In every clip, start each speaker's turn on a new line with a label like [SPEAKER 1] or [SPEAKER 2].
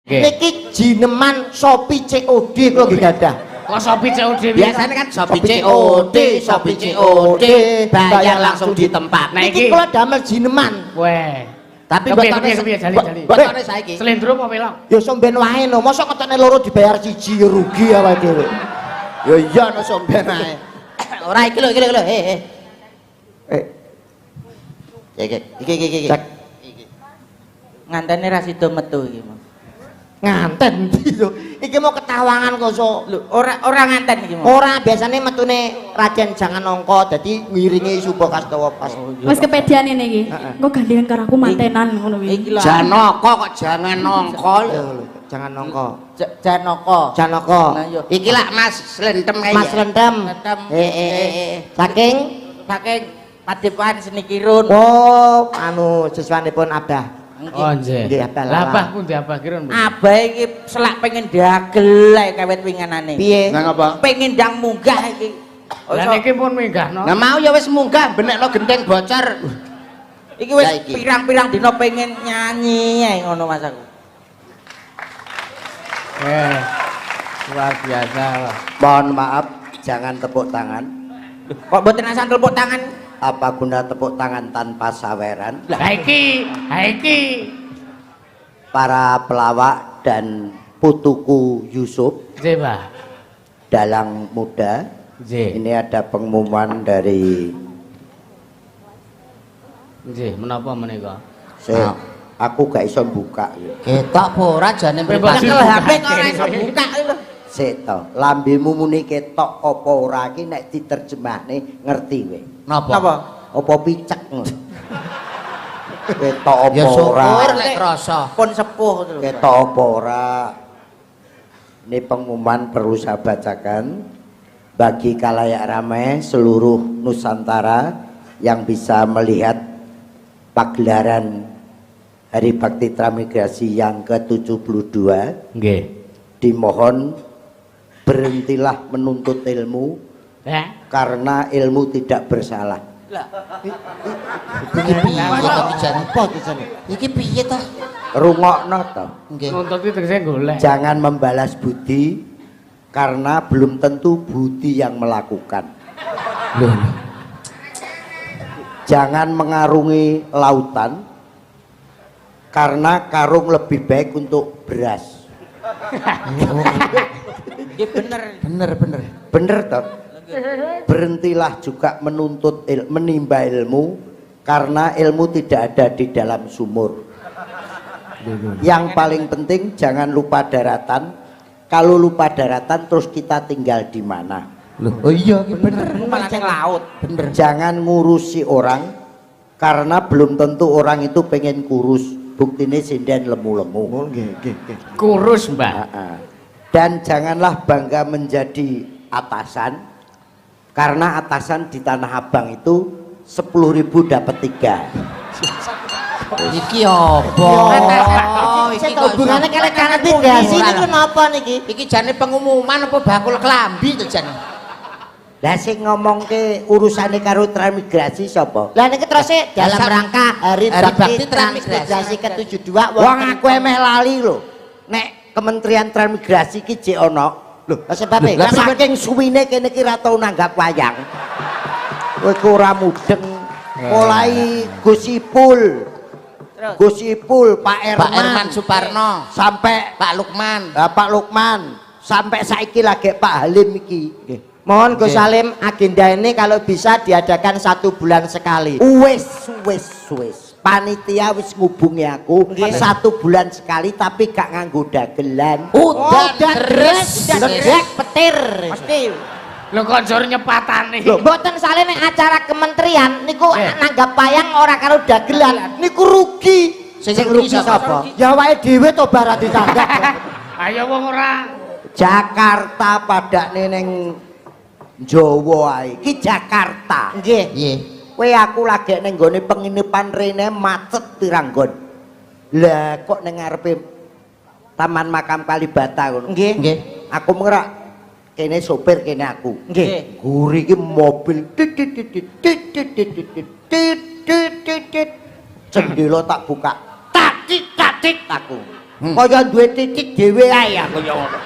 [SPEAKER 1] Niki jineman Sopi COD kula nggih gadah.
[SPEAKER 2] Kok Sopi COD?
[SPEAKER 3] Biasanya kan Sopi COD, Sopi COD, bayar langsung di tempat.
[SPEAKER 2] Nah,
[SPEAKER 1] Niki
[SPEAKER 2] iki.
[SPEAKER 1] kula damel jineman.
[SPEAKER 2] Weh.
[SPEAKER 3] Tapi
[SPEAKER 2] Kepiye,
[SPEAKER 3] botone
[SPEAKER 2] kepiye, kepiye, jali, jali.
[SPEAKER 3] Botone saiki.
[SPEAKER 2] Slendro apa pelog?
[SPEAKER 1] Ya somben wae no, mosok ngetokne loro dibayar siji ya rugi awake dhewe.
[SPEAKER 3] Ya iya no somben ae. Ora iki lho, iki lho, iki lho. Eh, eh.
[SPEAKER 1] Eh,
[SPEAKER 3] Iki iki iki iki.
[SPEAKER 1] Cek.
[SPEAKER 4] Ngantene ra sida metu iki, Mas.
[SPEAKER 1] Nganten ndi lho. Iki mau ketawangan kok so.
[SPEAKER 4] Lho, ora ora nganten iki, Mas.
[SPEAKER 1] Ora, biasane metune Raden Jangan Nongko dadi ngiringi Suba Kastawa pas.
[SPEAKER 5] Wis kepedean ini iki.
[SPEAKER 1] Heeh.
[SPEAKER 5] Engko gandengan karo aku mantenan ngono kuwi.
[SPEAKER 4] Iki lho.
[SPEAKER 3] Janaka kok jangan nongko.
[SPEAKER 1] Lho, lho, Jangan Nongko.
[SPEAKER 4] Janaka.
[SPEAKER 1] Janaka.
[SPEAKER 4] Lah iya.
[SPEAKER 3] Iki lak Mas Slentem kae.
[SPEAKER 1] Mas Lentem.
[SPEAKER 4] Lentem.
[SPEAKER 1] Eh eh eh. eh. Saking
[SPEAKER 4] Saking Padepokan Seni Kirun.
[SPEAKER 1] Oh, anu siswanipun Abah.
[SPEAKER 2] Oh, nggih.
[SPEAKER 1] Nggih, Abah
[SPEAKER 2] Lah
[SPEAKER 1] Lala.
[SPEAKER 2] Abah pundi Abah Kirun? Pundi?
[SPEAKER 4] Abah iki selak pengen dagel ae kawit winganane.
[SPEAKER 1] Piye?
[SPEAKER 3] Nang apa?
[SPEAKER 4] Pengen ndang munggah iki.
[SPEAKER 2] Lah niki pun minggahno.
[SPEAKER 3] Nah mau ya wis munggah benekno genteng bocor.
[SPEAKER 4] Iki wis
[SPEAKER 3] Lah iki.
[SPEAKER 4] pirang-pirang dina pengen nyanyi ae ngono Mas aku.
[SPEAKER 2] Eh. Luar biasa. Wah.
[SPEAKER 6] Mohon maaf, jangan tepuk tangan.
[SPEAKER 4] Kok mboten asal tepuk tangan?
[SPEAKER 6] Apa guna tepuk tangan tanpa saweran?
[SPEAKER 2] Lah iki, ha iki.
[SPEAKER 6] Para pelawak dan putuku Yusuf,
[SPEAKER 2] Nggih, Mbah.
[SPEAKER 6] dalang muda.
[SPEAKER 2] Nggih.
[SPEAKER 6] Ini ada pengumuman dari
[SPEAKER 2] Nggih, menapa menika?
[SPEAKER 6] Se, aku gak iso buka.
[SPEAKER 3] Ketok apa ora jane
[SPEAKER 2] Bebas.
[SPEAKER 3] mripate.
[SPEAKER 4] Nyekel HP kok ora iso buka iki lho.
[SPEAKER 6] Sik to, lambemu muni ketok apa ora iki nek diterjemahne ngerti kowe.
[SPEAKER 3] Napa?
[SPEAKER 4] Napa?
[SPEAKER 6] Apa picek ngono. Ketok apa
[SPEAKER 3] Ya syukur
[SPEAKER 6] ora?
[SPEAKER 3] nek krasa.
[SPEAKER 4] Pun sepuh lho.
[SPEAKER 6] Ketok apa ora? Ini pengumuman perlu saya bacakan bagi kalayak ramai seluruh Nusantara yang bisa melihat pagelaran Hari Bakti Transmigrasi yang ke-72.
[SPEAKER 2] Nggih.
[SPEAKER 6] Dimohon berhentilah menuntut ilmu
[SPEAKER 2] Eh?
[SPEAKER 6] karena ilmu tidak bersalah.
[SPEAKER 4] Lah,
[SPEAKER 3] Iki piye to ki jane?
[SPEAKER 1] Apa iki jane?
[SPEAKER 3] Iki piye to?
[SPEAKER 6] Rungokno to.
[SPEAKER 3] Nggih.
[SPEAKER 2] Nuntut iki tegese golek.
[SPEAKER 6] Jangan membalas budi karena belum tentu budi yang melakukan.
[SPEAKER 3] Lho.
[SPEAKER 6] Jangan mengarungi lautan karena karung lebih baik untuk beras.
[SPEAKER 4] nggih bener.
[SPEAKER 3] Bener bener.
[SPEAKER 6] Bener toh? Berhentilah juga menuntut menimba ilmu karena ilmu tidak ada di dalam sumur. Yang paling penting jangan lupa daratan. Kalau lupa daratan terus kita tinggal di mana?
[SPEAKER 3] Loh, oh iya iki bener.
[SPEAKER 4] Malah ning laut.
[SPEAKER 3] Bener.
[SPEAKER 6] Jangan ngurusi orang karena belum tentu orang itu pengen kurus. Buktine sinden lemu-lemu.
[SPEAKER 1] Oh, nggih, nggih, nggih.
[SPEAKER 2] Kurus, Mbah.
[SPEAKER 6] Ah, ah. Dan janganlah bangga menjadi atasan karena atasan di Tanah Abang itu 10.000 dapat tiga.
[SPEAKER 3] Iki apa?
[SPEAKER 1] Iki
[SPEAKER 3] Iki kok
[SPEAKER 1] hubungane kalih transmigrasi
[SPEAKER 3] Ora
[SPEAKER 1] niku
[SPEAKER 3] lah.
[SPEAKER 1] napa niki?
[SPEAKER 3] Iki jane pengumuman apa bakul klambi to jane?
[SPEAKER 6] Lah sing ngomongke urusane karo transmigrasi sapa?
[SPEAKER 1] Lah niki terus dalam rangka Hari,
[SPEAKER 3] Hari
[SPEAKER 1] Bakti
[SPEAKER 3] Bakti Transmigrasi.
[SPEAKER 1] Transmigrasi ke-72.
[SPEAKER 6] Wong aku emeh lali lho. Nek Kementerian Transmigrasi ki jek ana.
[SPEAKER 1] Lho, lah sebabe?
[SPEAKER 6] Lah saking suwine kene iki ra tau nanggap wayang. Kowe ku ora mudeng. Mulai Gus Ipul.
[SPEAKER 4] Terus?
[SPEAKER 6] Gus Ipul, Pak Erman,
[SPEAKER 3] Pak Erman Suparno,
[SPEAKER 6] sampai
[SPEAKER 3] Pak Lukman.
[SPEAKER 6] Lah, Pak Lukman, sampai saiki lagi Pak Halim iki.
[SPEAKER 1] Mohon Gus
[SPEAKER 3] Nggih.
[SPEAKER 1] Salim, agenda ini kalau bisa diadakan satu bulan sekali.
[SPEAKER 6] Wis wis wis. Panitia wis ngubungi aku satu bulan sekali tapi gak nganggo dagelan.
[SPEAKER 3] Udan deres.
[SPEAKER 1] Ledek petir.
[SPEAKER 4] Mesti.
[SPEAKER 2] Lho kok njur nyepatane.
[SPEAKER 1] Lho, mboten sale nek acara kementerian niku
[SPEAKER 2] Eh.
[SPEAKER 1] nanggap wayang ora karo dagelan niku rugi.
[SPEAKER 3] Sing rugi sapa?
[SPEAKER 1] Ya awake dhewe to bar ditanggap.
[SPEAKER 2] Ayo wong ora.
[SPEAKER 6] Jakarta padakne ning Jawa ae. Iki Jakarta.
[SPEAKER 1] Nggih.
[SPEAKER 3] Nggih.
[SPEAKER 6] Kowe aku lagi ning gone penginapan rene macet pirang nggon. Lah kok ning ngarepe Taman Makam Kalibata ngono.
[SPEAKER 1] Nggih.
[SPEAKER 3] Nggih.
[SPEAKER 6] Aku mengerak kene sopir kene aku.
[SPEAKER 1] Nggih.
[SPEAKER 6] Guri iki mobil tit tit tit tit tit tit tit tit tit tit tit tit tit. Jendela tak buka. Tak tik tak tik aku. Kaya duwe titik dhewe ae aku ya ngono.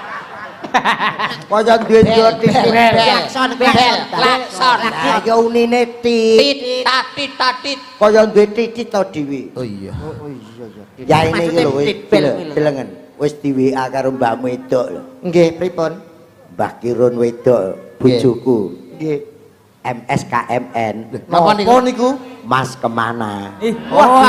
[SPEAKER 6] Kaya duwe
[SPEAKER 3] Bel,
[SPEAKER 6] titik.
[SPEAKER 3] bel,
[SPEAKER 1] Klakson,
[SPEAKER 3] bel,
[SPEAKER 1] klakson.
[SPEAKER 3] klakson.
[SPEAKER 6] Lah ya unine tit.
[SPEAKER 3] Tit, tatit, tatit.
[SPEAKER 6] Kaya duwe titik to dhewe.
[SPEAKER 3] Oh iya.
[SPEAKER 1] Oh iya iya.
[SPEAKER 6] Ya ini iki lho wis
[SPEAKER 4] Maksudnya tit bel kuwi lho.
[SPEAKER 6] delengen. Wis di WA karo mbahmu wedok lho.
[SPEAKER 1] Nggih, pripun?
[SPEAKER 6] Mbah Kirun wedok bojoku.
[SPEAKER 1] Nggih.
[SPEAKER 6] MSKMN.
[SPEAKER 3] Napa niku?
[SPEAKER 1] Napa niku?
[SPEAKER 6] Mas kemana?
[SPEAKER 4] Wah,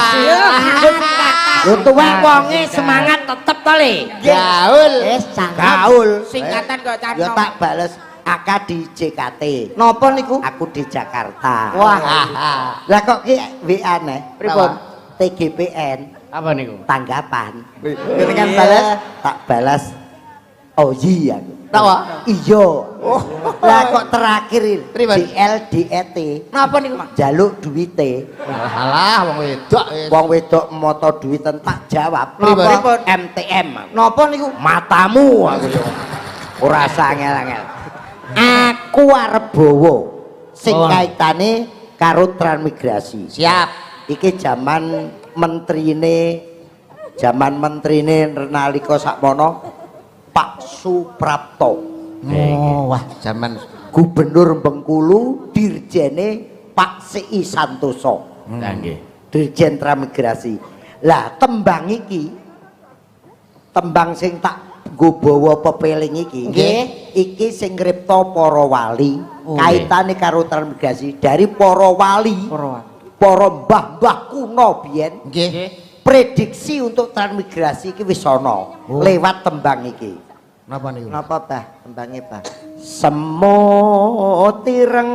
[SPEAKER 6] Lho tuwek wonge semangat tetep to le.
[SPEAKER 3] Gaul.
[SPEAKER 1] Eh, sangat.
[SPEAKER 6] Gaul.
[SPEAKER 4] Singkatan kok
[SPEAKER 6] Ya
[SPEAKER 4] cano.
[SPEAKER 6] tak bales AK di JKT.
[SPEAKER 1] Napa niku?
[SPEAKER 6] Aku di Jakarta.
[SPEAKER 1] Wah.
[SPEAKER 6] Lah kok ki WA neh?
[SPEAKER 4] Pripun?
[SPEAKER 6] TGPN
[SPEAKER 2] Apa niku?
[SPEAKER 6] tanggapan.
[SPEAKER 1] Jenengan balas?
[SPEAKER 6] Tak balas. Oh iya.
[SPEAKER 3] Napa?
[SPEAKER 6] Iya. Lah kok terakhir
[SPEAKER 3] Pripun?
[SPEAKER 6] DLDET
[SPEAKER 3] Napa niku?
[SPEAKER 6] jaluk duwite.
[SPEAKER 3] Alah wong wedok.
[SPEAKER 6] Wong wedok moto duwiten tak jawab.
[SPEAKER 3] Pripun?
[SPEAKER 6] MTM. aku.
[SPEAKER 1] Napa niku?
[SPEAKER 6] Matamu aku yo. Ora usah angel-angel. Aku arep bawa sing
[SPEAKER 2] Oh.
[SPEAKER 6] kaitane karo transmigrasi.
[SPEAKER 3] Siap.
[SPEAKER 6] Iki jaman menterine nalika sakmono Pak Suprapto.
[SPEAKER 3] Oh, wah, jaman
[SPEAKER 6] Gubernur Bengkulu, dirjene Pak CI Santoso.
[SPEAKER 2] Lah nggih.
[SPEAKER 6] Dirjen Transmigrasi. Lah tembang iki tembang sing tak nggo bawa pepeling iki
[SPEAKER 1] Nggih.
[SPEAKER 6] iki sing ngripta para wali
[SPEAKER 2] Oh,
[SPEAKER 6] kaitane karo transmigrasi dari para wali para mbah-mbah kuno biyen
[SPEAKER 3] nggih.
[SPEAKER 6] prediksi untuk transmigrasi iki wis ana lewat tembang iki.
[SPEAKER 3] Napa niku?
[SPEAKER 1] Napa, Bah? Tembange, Bah.
[SPEAKER 6] Semut ireng.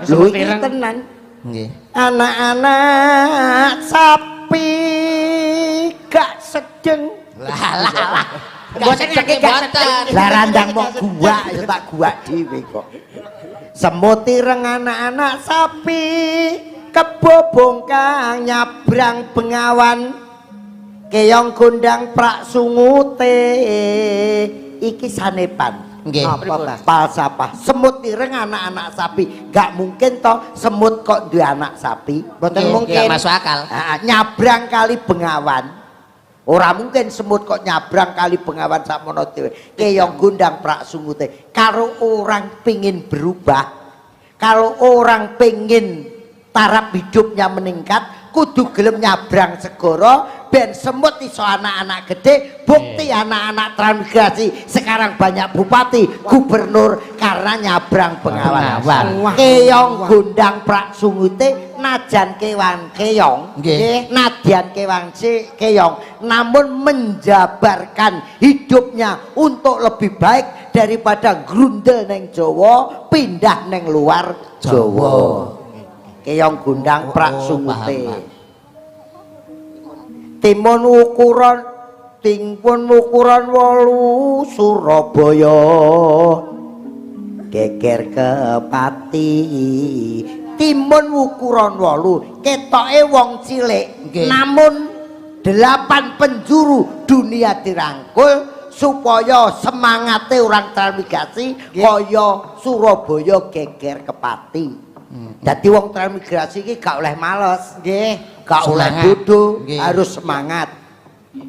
[SPEAKER 6] Lho
[SPEAKER 2] Semut
[SPEAKER 6] iki
[SPEAKER 2] ireng.
[SPEAKER 6] tenan.
[SPEAKER 3] Nggih.
[SPEAKER 6] Anak-anak sapi gak sedeng.
[SPEAKER 3] Lah lah lah.
[SPEAKER 4] Mboten
[SPEAKER 3] Gak
[SPEAKER 4] gak
[SPEAKER 3] mboten.
[SPEAKER 6] Lah randang mok gua ya tak gua dhewe kok. Semut ireng anak-anak sapi kebo bongkang nyabrang bengawan keong gondang prak sungute iki sanepan.
[SPEAKER 3] Nggih.
[SPEAKER 1] Napa, Bah?
[SPEAKER 6] Falsafah semut ireng anak-anak sapi gak mungkin toh semut kok duwe anak sapi.
[SPEAKER 1] Mboten
[SPEAKER 3] Nggih,
[SPEAKER 1] mungkin.
[SPEAKER 3] Gak masuk akal.
[SPEAKER 6] Ah, nyabrang kali bengawan. Ora mungkin semut kok nyabrang kali bengawan sakmono dhewe. Keong gondang prak sungute. Kalau orang pingin berubah, kalau orang pingin taraf hidupnya meningkat, kudu gelem nyabrang segara ben semut iso anak-anak gede. Bukti anak-anak transmigrasi sekarang banyak bupati, gubernur karena nyabrang bengawan.
[SPEAKER 3] Bengawan.
[SPEAKER 6] Keong gondang prak sungute najan kewan keong,
[SPEAKER 3] Nggih.
[SPEAKER 6] nadyan kewan keong, namun menjabarkan hidupnya untuk lebih baik daripada grundel neng Jawa pindah neng luar Jawa. Keong gondang prak
[SPEAKER 3] Oh,
[SPEAKER 6] sungute.
[SPEAKER 3] paham, paham.
[SPEAKER 6] Timun ukuran timun ukuran 8 Surabaya geger ke Pati. Timun ukuran 8 ketoke wong cilik
[SPEAKER 3] Nggih.
[SPEAKER 6] namun 8 penjuru dunia dirangkul supaya semangate orang transmigrasi kaya Surabaya geger ke Pati. Dadi wong transmigrasi iki gak oleh males.
[SPEAKER 1] Nggih.
[SPEAKER 6] Gak oleh
[SPEAKER 3] Semangat.
[SPEAKER 6] bodoh,
[SPEAKER 3] Nggih.
[SPEAKER 6] harus semangat.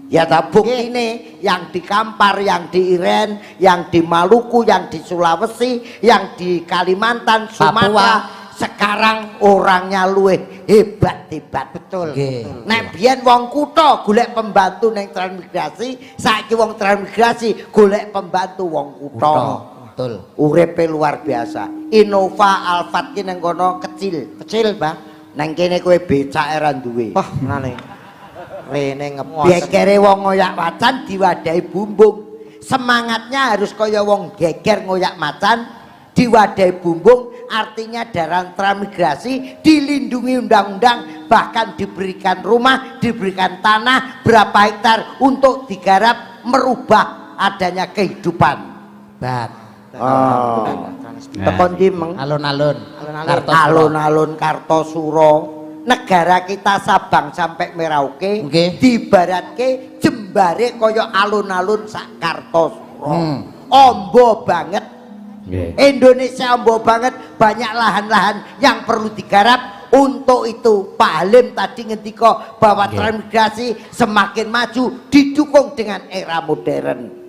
[SPEAKER 6] Ya tak buktine yang di Kampar, yang di Iren, yang di Maluku, yang di Sulawesi, yang di Kalimantan, Sumatera, sekarang orangnya luwih hebat-hebat.
[SPEAKER 1] Betul.
[SPEAKER 3] Nggih.
[SPEAKER 6] Nek biyen wong kutha golek pembantu neng transmigrasi, saiki wong transmigrasi golek pembantu wong kutha.
[SPEAKER 3] Betul.
[SPEAKER 6] Uripe luar biasa. Innova, Alphard ki neng kono kecil.
[SPEAKER 1] Kecil, Bah.
[SPEAKER 6] Neng kene kowe becake ra duwe.
[SPEAKER 1] Wah, menane. Rene ngebos.
[SPEAKER 6] Gegere wong ngoyak macan diwadahi bumbung. Semangatnya harus kaya wong geger ngoyak macan diwadahi bumbung, artinya dalam transmigrasi dilindungi undang-undang, bahkan diberikan rumah, diberikan tanah berapa hektar untuk digarap merubah adanya kehidupan.
[SPEAKER 3] Bat.
[SPEAKER 6] Oh. Tekon ndi, Meng?
[SPEAKER 3] Alun-alun. Kartosuro.
[SPEAKER 6] Alun-alun Kartosuro. Negara kita Sabang sampai Merauke
[SPEAKER 3] Nggih.
[SPEAKER 6] diibaratke jembare kaya alun-alun sak Kartosuro. Ombo banget.
[SPEAKER 2] Nggih.
[SPEAKER 6] Indonesia ombo banget, banyak lahan-lahan yang perlu digarap. Untuk itu Pak Halim tadi ngendika bahwa transmigrasi semakin maju didukung dengan era modern.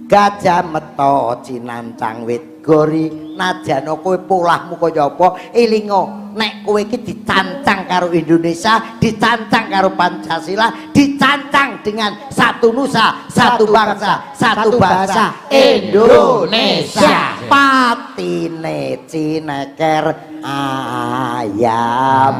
[SPEAKER 6] Gajah meto cinancang wit gori, najan kowe polahmu kaya apa, elinga nek kowe iki dicancang karo Indonesia, dicancang karo Pancasila, dicancang dengan satu nusa, satu bangsa, satu bahasa Indonesia. Patine cineker ayam.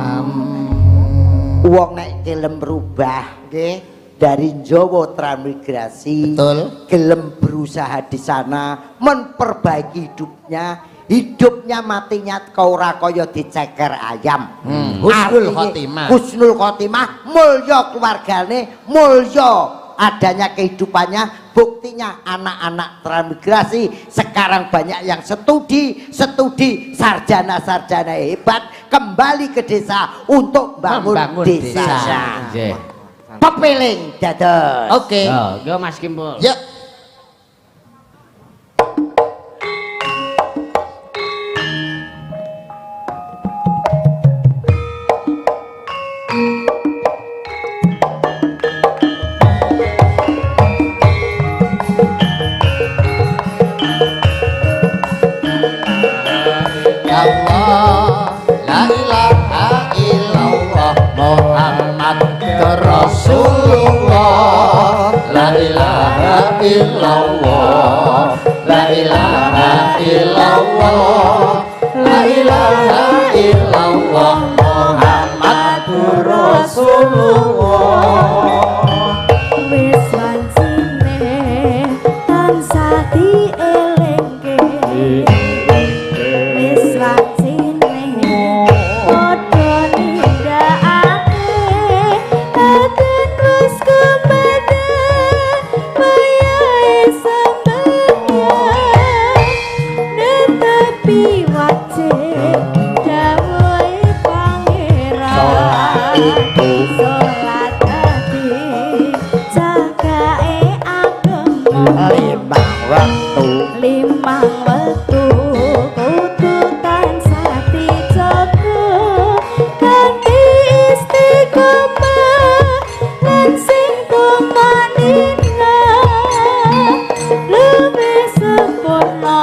[SPEAKER 6] Wong nek gelem rubah
[SPEAKER 1] Nggih.
[SPEAKER 6] dari Jawa transmigrasi,
[SPEAKER 3] Betul.
[SPEAKER 6] gelem berusaha di sana memperbaiki hidupnya, hidupnya matinya kau ora kaya diceker ayam.
[SPEAKER 3] Husnul
[SPEAKER 6] Artinya,
[SPEAKER 3] khotimah.
[SPEAKER 6] Husnul khotimah, mulya keluargane, mulya adanya kehidupannya. Buktinya anak-anak transmigrasi sekarang banyak yang studi, studi sarjana-sarjana hebat kembali ke desa untuk bangun,
[SPEAKER 3] Membangun
[SPEAKER 6] desa.
[SPEAKER 3] desa.
[SPEAKER 2] Nggih.
[SPEAKER 6] Pepeling dados.
[SPEAKER 3] Oke.
[SPEAKER 2] Yo, yo Mas Kimpul.
[SPEAKER 3] Yuk. Allah, la ilaha illallah Muhammad Rasulullah, la ilaha illallah, la ilaha illallah, la ilaha illallah Muhammad Rasulullah.
[SPEAKER 5] Wis wancine tansah dielingke, wis wancine padha nindakake, aden wis kemedhe wayahe sembahyang, netepi wajib dawuhe Pangeran.
[SPEAKER 6] Salat iku
[SPEAKER 5] salat dadi jagae agama,
[SPEAKER 6] limang wektu,
[SPEAKER 5] limang wektu kudu tansah dijaga kanthi istiqomah lan sing tumanina luwih sempurna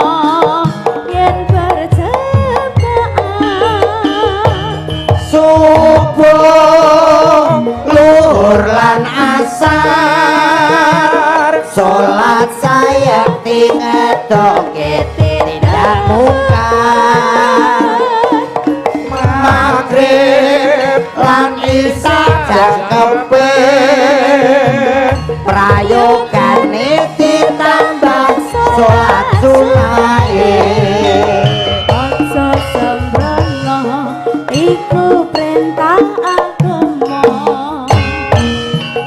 [SPEAKER 5] yen berjamaah.
[SPEAKER 6] Subuh, luhur lan asar, salat sayekti ngedoke tindak mungkar, maghrib lan isya jangkepe, prayogane ditambah salat sunahe.
[SPEAKER 5] Aja sembrono iku perintah agama,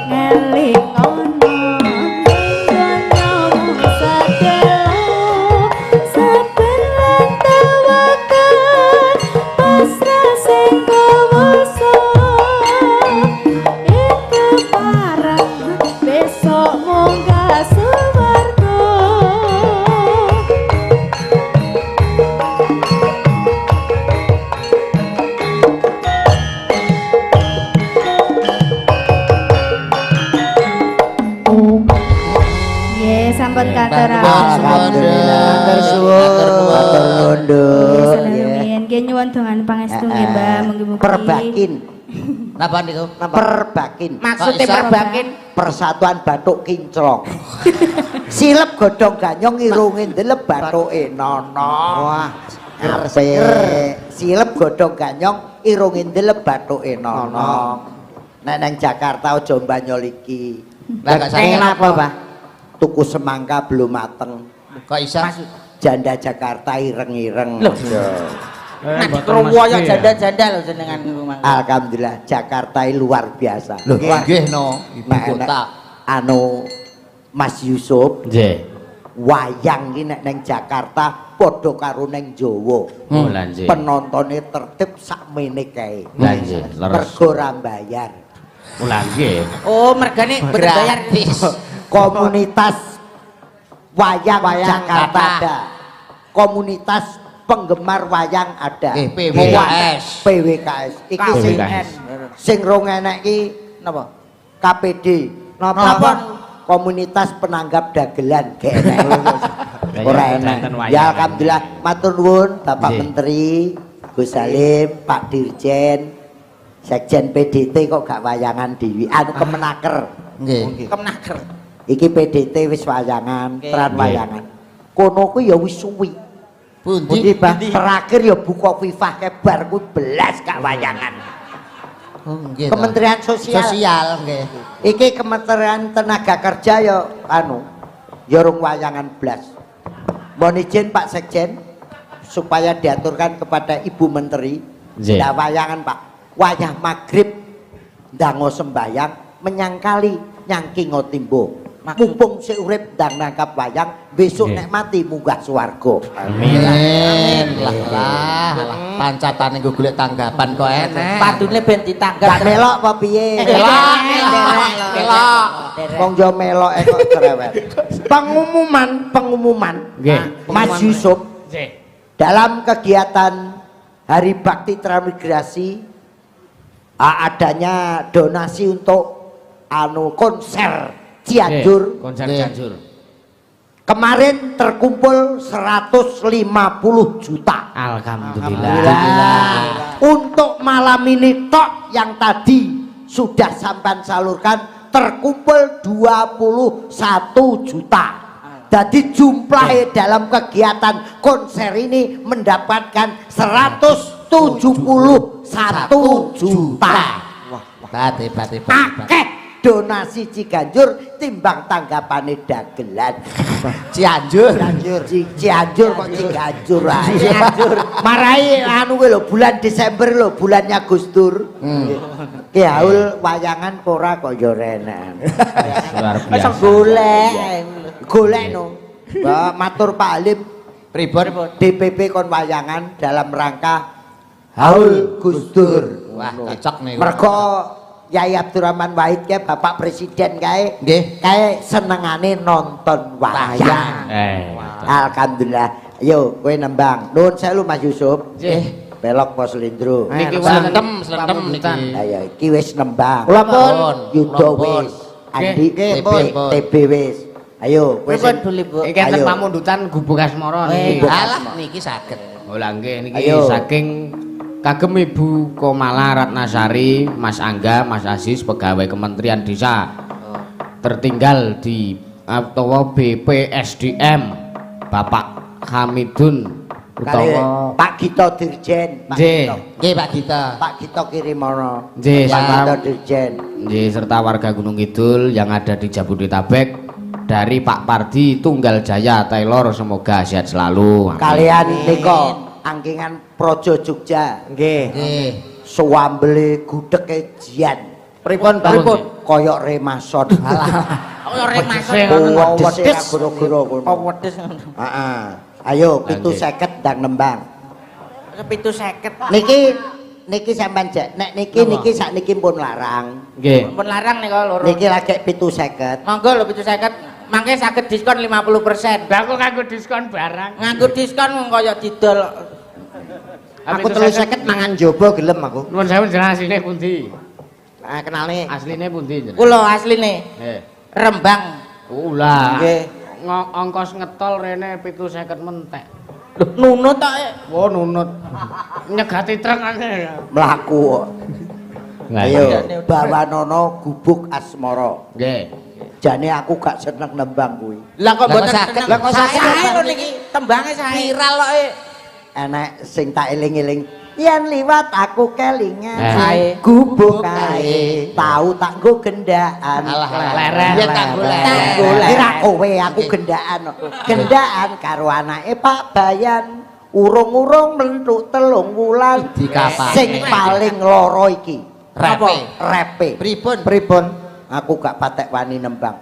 [SPEAKER 5] ngelingono donya mung sedelo, saben lan tawakal pasrah sing kuwasa, iku pareng besok munggah swarga. Nggih, sampun katur.
[SPEAKER 6] Alhamdulillah.
[SPEAKER 1] Matur suwun.
[SPEAKER 6] Matur nuwun, Nduk.
[SPEAKER 5] Nggih, nggih nyuwun dongan pangestu nggih, Mbah, mugi-mugi.
[SPEAKER 6] Perbakin.
[SPEAKER 3] Napa niku?
[SPEAKER 6] Perbakin.
[SPEAKER 4] Maksudnya
[SPEAKER 3] Kok iso?
[SPEAKER 4] perbakin?
[SPEAKER 6] Persatuan Bathuk Kinclong. Silep godhong ganyong irunge ndelep bathuke nono.
[SPEAKER 1] Wah,
[SPEAKER 6] Apik. Silep godhong ganyong irunge ndelep bathuke nono. Nek nang Jakarta aja banyol iki.
[SPEAKER 3] Lah gak
[SPEAKER 1] Ning
[SPEAKER 3] saya.
[SPEAKER 1] napa, Pak?
[SPEAKER 6] Tuku semangka belum mateng.
[SPEAKER 3] Kok iso?
[SPEAKER 6] Janda Jakarta ireng-ireng.
[SPEAKER 4] Loh. Nek krowo ya janda-janda lho jenengan niku mang.
[SPEAKER 6] Alhamdulillah Jakarta ini luar biasa.
[SPEAKER 3] Loh, nggih no, ibu
[SPEAKER 6] Nek enek
[SPEAKER 3] kota.
[SPEAKER 6] Anu Mas Yusuf,
[SPEAKER 2] Nggih.
[SPEAKER 6] wayang ki nek neng Jakarta padha karo neng Jawa.
[SPEAKER 2] Oh, lha nggih.
[SPEAKER 6] Penontone tertib sakmene kae.
[SPEAKER 2] Lah nggih, leres.
[SPEAKER 6] Mergo ora mbayar.
[SPEAKER 2] Oh, lha nggih.
[SPEAKER 4] Oh, mergane mboten bayar.
[SPEAKER 3] Gratis.
[SPEAKER 6] Komunitas wayang,
[SPEAKER 1] Wayang
[SPEAKER 6] Jakarta
[SPEAKER 3] kata.
[SPEAKER 6] ada. Komunitas penggemar wayang ada.
[SPEAKER 3] Nggih, PWKS.
[SPEAKER 6] PWKS. Iki sing
[SPEAKER 2] PWKS.
[SPEAKER 6] sing rong enek iki
[SPEAKER 4] Napa?
[SPEAKER 6] KPD.
[SPEAKER 1] Napa?
[SPEAKER 6] Komunitas Penanggap Dagelan gak enek. Ora enek.
[SPEAKER 2] Enten wayangan.
[SPEAKER 6] Ya alhamdulillah matur nuwun Bapak
[SPEAKER 2] Nggih.
[SPEAKER 6] Menteri Gus Salim, Pak Dirjen, Sekjen PDT kok gak wayangan dewi. Anu Kemenaker.
[SPEAKER 3] Nggih.
[SPEAKER 4] Kemenaker.
[SPEAKER 6] Iki PDT wis wayangan,
[SPEAKER 4] Nggih.
[SPEAKER 6] tran
[SPEAKER 2] Nggih.
[SPEAKER 6] wayangan. Kono kuwi ya wis suwi.
[SPEAKER 3] Pundi?
[SPEAKER 6] Pundi, Bah? Terakhir ya buka FIFA kebar kuwi belas gak wayangan.
[SPEAKER 3] Oh, nggih. to.
[SPEAKER 6] Kementerian Sosial.
[SPEAKER 3] Sosial nggih.
[SPEAKER 6] Iki Kementerian Tenaga Kerja ya anu ya rung wayangan blas. Mohon izin Pak Sekjen supaya diaturkan kepada Ibu Menteri.
[SPEAKER 2] Nggih.
[SPEAKER 6] Ndak wayangan Pak. Wayah maghrib ndango sembayang menyangkali nyangking timbo.
[SPEAKER 4] Maksud-
[SPEAKER 6] Mumpung sik urip ndang nangkap wayang, besok
[SPEAKER 2] Nggih.
[SPEAKER 6] nek mati munggah swarga.
[SPEAKER 2] Amin.
[SPEAKER 3] Amin. Lah lah lah pancatane nggo golek tanggapan kok enek.
[SPEAKER 4] Padune ben ditanggap.
[SPEAKER 6] Gak melok apa piye?
[SPEAKER 3] Melok, melok, melok.
[SPEAKER 6] Wong yo melok e kok cerewet. Pengumuman, pengumuman.
[SPEAKER 2] Nggih.
[SPEAKER 6] Mas Yusuf
[SPEAKER 2] Nggih.
[SPEAKER 6] dalam kegiatan Hari Bakti Transmigrasi adanya donasi untuk anu konser Cianjur.
[SPEAKER 2] Nggih, Konser
[SPEAKER 3] Nggih.
[SPEAKER 2] Cianjur.
[SPEAKER 6] Kemarin terkumpul 150 juta.
[SPEAKER 2] Alhamdulillah.
[SPEAKER 6] Untuk malam ini tok yang tadi sudah sampai salurkan terkumpul 21 juta. Jadi jumlahnya dalam kegiatan konser ini mendapatkan 171 juta.
[SPEAKER 3] Hebat, hebat, hebat. hebat.
[SPEAKER 6] Akeh donasi Ciganjur timbang tanggapane dagelan.
[SPEAKER 3] Cianjur.
[SPEAKER 6] Cianjur. Cianjur kok Ciganjur ae. Cianjur. Marai anu kuwi lho bulan Desember lho bulannya Gus Dur. Ki haul wayangan ora kok ya renan.
[SPEAKER 2] Luar
[SPEAKER 4] Wis
[SPEAKER 2] biasa.
[SPEAKER 4] golek.
[SPEAKER 6] Golek no. Mbak matur Pak Halim
[SPEAKER 3] Pripun?
[SPEAKER 6] DPP kon wayangan dalam rangka haul Gus Dur.
[SPEAKER 3] Wah, cocok niku.
[SPEAKER 6] Mergo Yai Abdurrahman Wahid kae Bapak Presiden kae
[SPEAKER 3] Nggih.
[SPEAKER 6] kae senengane nonton wayang.
[SPEAKER 2] Eh.
[SPEAKER 6] Alhamdulillah. Yo kowe nembang. Nuwun sewu Mas Yusuf.
[SPEAKER 2] Nggih.
[SPEAKER 6] Belok pos Lindro.
[SPEAKER 2] Niki
[SPEAKER 3] Slentem, slentem
[SPEAKER 2] pamundutan.
[SPEAKER 3] niki.
[SPEAKER 6] Ayo iki wis nembang.
[SPEAKER 1] Kula pun.
[SPEAKER 6] Yuda
[SPEAKER 3] Kula pun.
[SPEAKER 6] wis. Andi
[SPEAKER 1] Nggih,
[SPEAKER 6] TB,
[SPEAKER 3] pun.
[SPEAKER 6] TB wis. Ayo kowe
[SPEAKER 4] Pripun
[SPEAKER 6] sing
[SPEAKER 4] Bu Libu?
[SPEAKER 2] Iki enten
[SPEAKER 6] Ayo.
[SPEAKER 2] pamundutan Gubuk Asmara niki.
[SPEAKER 6] Gubuk.
[SPEAKER 3] Alah niki saged.
[SPEAKER 2] Oh lah nggih niki
[SPEAKER 6] Ayo.
[SPEAKER 2] saking kagem Ibu Komala Ratnasari, Mas Angga, Mas Aziz pegawai Kementerian Desa. Tertinggal di utawa BPSDM Bapak Hamidun
[SPEAKER 6] kali
[SPEAKER 2] utawa
[SPEAKER 6] Pak Gito Dirjen, Pak
[SPEAKER 2] Nggih.
[SPEAKER 6] Gito.
[SPEAKER 3] Nggih Pak Gita.
[SPEAKER 6] Pak Gito kirimono.
[SPEAKER 2] Nggih,
[SPEAKER 6] Pak
[SPEAKER 2] serta
[SPEAKER 6] Gito Dirjen.
[SPEAKER 2] nggih, serta warga Gunung Kidul yang ada di Jabodetabek dari Pak Pardi Tunggal Jaya Taylor semoga sehat selalu. Amin.
[SPEAKER 6] Kalian nika angkingan Projo Jogja.
[SPEAKER 1] Nggih.
[SPEAKER 3] Nggih.
[SPEAKER 6] Suwambele gudege jian.
[SPEAKER 1] Pripun, Pak?
[SPEAKER 2] Pripun?
[SPEAKER 6] Koyok remason.
[SPEAKER 4] Kaya remason.
[SPEAKER 6] Wedhus
[SPEAKER 4] Wedhus.
[SPEAKER 6] goro-goro kono.
[SPEAKER 4] Oh, wedhus ngono.
[SPEAKER 6] Heeh. Ayo 750 ndang nembang.
[SPEAKER 4] 750.
[SPEAKER 6] Niki niki sampean jek. Nek niki niki sakniki pun larang.
[SPEAKER 2] Nggih.
[SPEAKER 4] Pun larang nika loro.
[SPEAKER 6] Niki lagi 750.
[SPEAKER 4] Monggo lho 750. Mangke saged diskon 50%.
[SPEAKER 2] Lah kok nganggo diskon barang.
[SPEAKER 4] Nganggo diskon wong kaya didol.
[SPEAKER 1] Aku 350 mangan jaba gelem aku.
[SPEAKER 2] Nuwun sewu jenengan asline pundi?
[SPEAKER 1] Nah, kenalne.
[SPEAKER 2] Asline pundi jenengan?
[SPEAKER 4] Kula asline
[SPEAKER 2] Nggih.
[SPEAKER 4] Rembang.
[SPEAKER 2] Ulah.
[SPEAKER 1] Nggih.
[SPEAKER 2] Ongkos ngetol rene 750 mentek.
[SPEAKER 4] Lho nunut tok.
[SPEAKER 2] Wo nunut. Nyegati truk akeh.
[SPEAKER 6] Mlaku kok.
[SPEAKER 2] Ayo.
[SPEAKER 6] Ayo bawanono gubuk asmara.
[SPEAKER 2] Nggih.
[SPEAKER 6] Jane aku gak seneng nembang kuwi.
[SPEAKER 4] Lah kok
[SPEAKER 3] Lah kok
[SPEAKER 4] mboten
[SPEAKER 3] saged?
[SPEAKER 4] seneng?
[SPEAKER 3] Lah kok saged?
[SPEAKER 4] Sae lho niki tembange sae.
[SPEAKER 3] Viral kok.
[SPEAKER 6] Enek sing tak eling-eling. Yen liwat aku kelingan
[SPEAKER 2] Sae.
[SPEAKER 6] gubuk kae. Tau tak nggo gendaan.
[SPEAKER 3] Alah alah.
[SPEAKER 2] Leren.
[SPEAKER 3] Iya tak golek.
[SPEAKER 4] Tak golek.
[SPEAKER 6] Kira kowe aku gendaan. Gendaan karo anake Pak Bayan. Urung-urung mlenthuk 3 wulan.
[SPEAKER 3] Dikapake.
[SPEAKER 6] Sing paling loro iki.
[SPEAKER 3] Repe.
[SPEAKER 6] Repe.
[SPEAKER 3] Pripun?
[SPEAKER 6] Pripun? Aku gak patek wani nembang.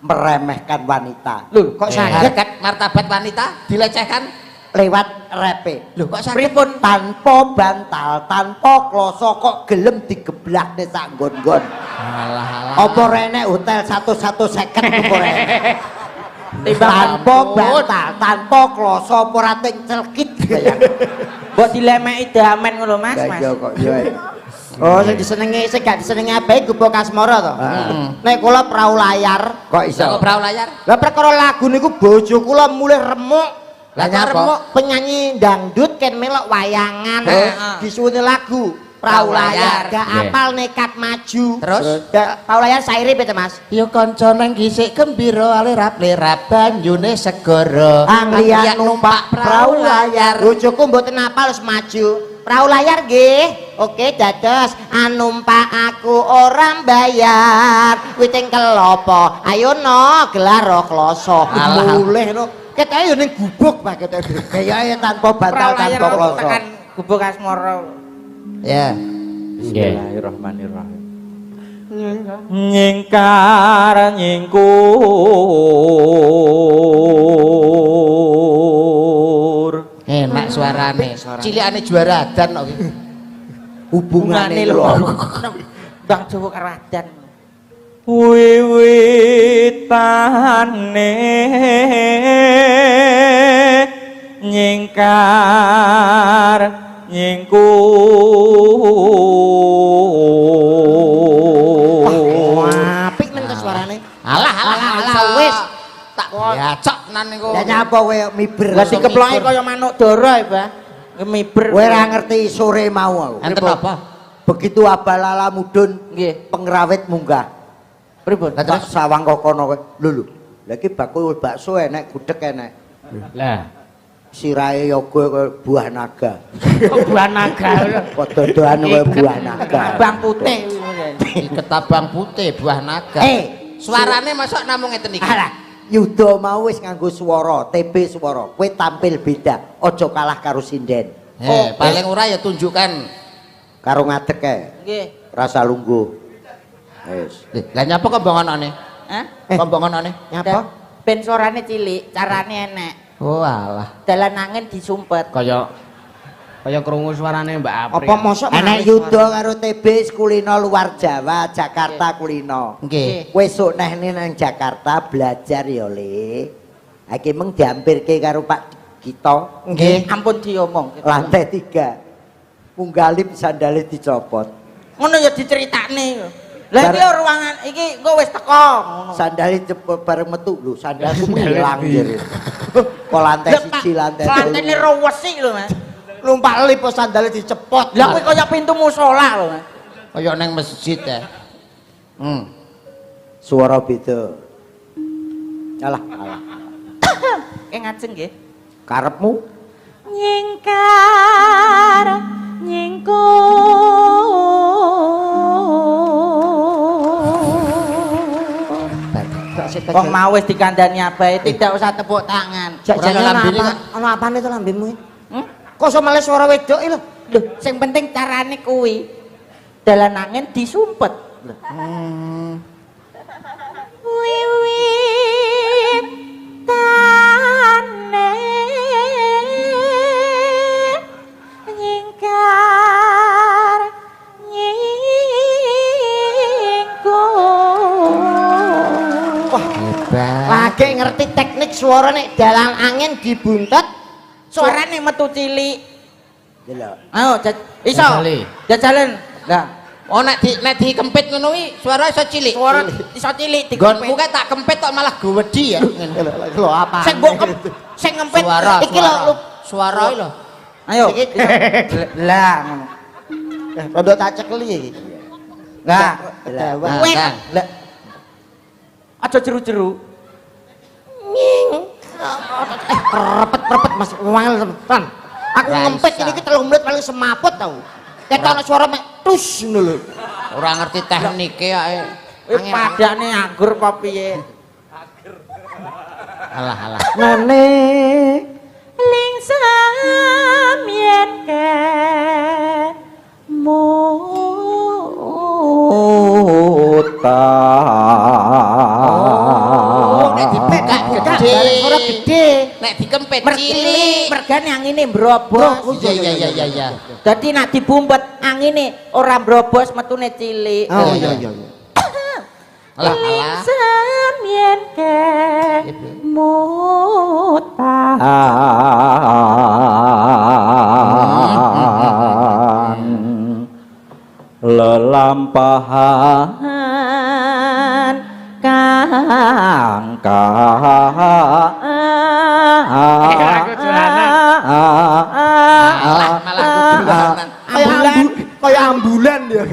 [SPEAKER 6] Meremehkan wanita.
[SPEAKER 3] Lho, kok
[SPEAKER 2] Eh.
[SPEAKER 3] saged harkat martabat wanita dilecehkan?
[SPEAKER 6] Lewat repe.
[SPEAKER 3] Lho, kok saged?
[SPEAKER 4] Pripun?
[SPEAKER 6] Tanpa bantal, tanpa kloso kok gelem digeblakne sak nggon-nggon.
[SPEAKER 3] Alah alah.
[SPEAKER 6] Apa rene hotel 150 apa rene? Tanpa bantal, tanpa kloso apa ora ting celkit.
[SPEAKER 4] Mbok dilemeki damen ngono Mas, Mas.
[SPEAKER 6] Lah iya kok ya.
[SPEAKER 1] Oh, sing disenengi sing gak disenengi abahe Gubuk Asmara to. Nek kula prau layar,
[SPEAKER 6] Kok iso?
[SPEAKER 3] Lah kok prau layar?
[SPEAKER 1] Lah perkara lagu niku bojo kula mulih remuk.
[SPEAKER 3] Lah nyapa?
[SPEAKER 1] Remuk penyanyi dangdut ken melok wayangan. Disuwuni lagu Prau Layar. Gak apal nekat maju.
[SPEAKER 3] Terus?
[SPEAKER 1] Prau Layar saire piye Mas?
[SPEAKER 3] Ya kanca nang gisik gembira alirap-lirap banyune segara.
[SPEAKER 1] Anglian numpak prau layar. Bojoku mboten apal wis maju. Prau layar nggih. Oke, dados anumpak aku ora bayar. Witing kelopo. Ayo no, gelar kloso. Mulih no. Ketoke yo ning gubuk Pak ketoke.
[SPEAKER 6] Kayake tanpa bantal tanpa kloso.
[SPEAKER 4] Tekan Gubuk Asmara.
[SPEAKER 3] Ya.
[SPEAKER 4] Bismillahirrahmanirrahim. Nyingkar nyingkur
[SPEAKER 3] Enak suarane. Cilikane juara adan kok iki.
[SPEAKER 6] Hubungane lho.
[SPEAKER 4] Bang Jawa karo adan. Wiwitane nyingkar nyingkur.
[SPEAKER 1] Apik men to suarane.
[SPEAKER 3] Alah alah
[SPEAKER 1] alah wis
[SPEAKER 3] tak biacok nan niku.
[SPEAKER 6] Lah nyapa kowe miber.
[SPEAKER 4] Lah dikeploki kaya manuk dara ya, Bah. Miber.
[SPEAKER 6] Kowe ora ngerti sore mau aku.
[SPEAKER 3] Enten apa?
[SPEAKER 6] Begitu abalala mudhun
[SPEAKER 4] nggih,
[SPEAKER 6] pengrawit munggah.
[SPEAKER 4] Pripun?
[SPEAKER 6] Lah terus sawang kok kono kowe. Lho lho. Lah iki bakul bakso enek, gudeg enek.
[SPEAKER 2] Lah
[SPEAKER 6] sirahe yoga kaya buah naga.
[SPEAKER 2] Kok buah naga?
[SPEAKER 6] Kok dodoan kaya buah naga.
[SPEAKER 4] Abang putih.
[SPEAKER 3] Iket abang putih buah naga. Suarane mosok namung ngeten iki.
[SPEAKER 6] Alah, Yuda mau wis nganggo swara, TB swara. Kowe tampil beda, aja kalah karo sinden.
[SPEAKER 3] Paling ora ya tunjukkan
[SPEAKER 6] karo ngadeg kae.
[SPEAKER 4] Nggih.
[SPEAKER 6] Rasa lungguh. Wis.
[SPEAKER 3] Lah nyapa kok mbongonane?
[SPEAKER 4] Hah?
[SPEAKER 3] Kok mbongonane?
[SPEAKER 1] Nyapa?
[SPEAKER 4] Ben suarane cilik, carane enek.
[SPEAKER 3] Oh alah.
[SPEAKER 4] Dalan angin disumpet.
[SPEAKER 2] Kaya kaya krungu suarane Mbak Apri.
[SPEAKER 1] Apa mosok
[SPEAKER 6] enek Yuda karo TB kulino luar Jawa, Jakarta kulino.
[SPEAKER 3] Nggih.
[SPEAKER 6] Kowe sok neh nang Jakarta belajar ya, Le. Iki meng diampirke karo Pak Gito.
[SPEAKER 3] Nggih.
[SPEAKER 4] Ampun diomong.
[SPEAKER 6] Lantai 3. Munggalip sandale dicopot.
[SPEAKER 4] Ngono ya diceritakne. Lah iki ruangan iki engko wis teko ngono.
[SPEAKER 6] Sandale bareng metu lho, sandalku ilang jere. Kok lantai 1 lantai 3.
[SPEAKER 4] Lantene rewesik lho, Mas.
[SPEAKER 1] Numpak lip kok sandale dicepot.
[SPEAKER 4] Lah kuwi kaya pintu musala lho, Mas.
[SPEAKER 3] Kaya nang masjid ya.
[SPEAKER 6] Suara beda. Alah, alah.
[SPEAKER 4] Ngajeng nggih.
[SPEAKER 6] Karepmu
[SPEAKER 5] nyingkar nyingkur.
[SPEAKER 4] Wong mau wis dikandani abahe tidak usah tepuk tangan.
[SPEAKER 1] Jajane ana apane to lambemu? Kok iso males suara wedok iki lho?
[SPEAKER 4] Lho, sing penting carane kuwi. Dalan angin disumpet.
[SPEAKER 5] Wiwitane nyingkar nyingkur.
[SPEAKER 1] Wah, lagi ngerti teknik suara nek dalan angin dibuntet
[SPEAKER 4] suarane metu cilik.
[SPEAKER 6] Delok.
[SPEAKER 4] Ayo iso. Jajalen. Lah,
[SPEAKER 3] oh nek di nek dikempit ngono kuwi suara iso cilik.
[SPEAKER 4] Suara iso cilik dikempit.
[SPEAKER 3] Nggonku kae tak kempit kok malah gewedi ya.
[SPEAKER 1] Lho apa?
[SPEAKER 4] Sing mbok sing ngempit
[SPEAKER 3] suara
[SPEAKER 1] iki lho
[SPEAKER 3] suara lho.
[SPEAKER 4] Ayo. Lah ngono.
[SPEAKER 1] Rondo tak cekeli iki.
[SPEAKER 4] Lah,
[SPEAKER 3] lah.
[SPEAKER 4] Lah. Aja jeru-jeru.
[SPEAKER 1] Nying. Repet-repet Mas wangel tenan. Aku ngempit ini iki 3 menit paling semaput tau. Ketok ana suara mek tus ngono lho.
[SPEAKER 3] Ora ngerti teknike ae.
[SPEAKER 4] Wis padane anggur apa piye?
[SPEAKER 3] Alah alah.
[SPEAKER 6] Ngene
[SPEAKER 5] lingsam yen
[SPEAKER 6] kemutan.
[SPEAKER 3] Oh, nek dibuka gede.
[SPEAKER 1] Suara gede.
[SPEAKER 3] Nek dikempit cilik.
[SPEAKER 4] Mergane angine mbrobos.
[SPEAKER 3] Iya iya iya iya.
[SPEAKER 4] Dadi nek dibumpet angine ora mbrobos metune cilik.
[SPEAKER 1] Oh iya iya.
[SPEAKER 3] Alah alah.
[SPEAKER 5] Lingsam yen kemutan.
[SPEAKER 7] Lelampahan kang
[SPEAKER 3] Malah
[SPEAKER 1] Kaya ambulan dia.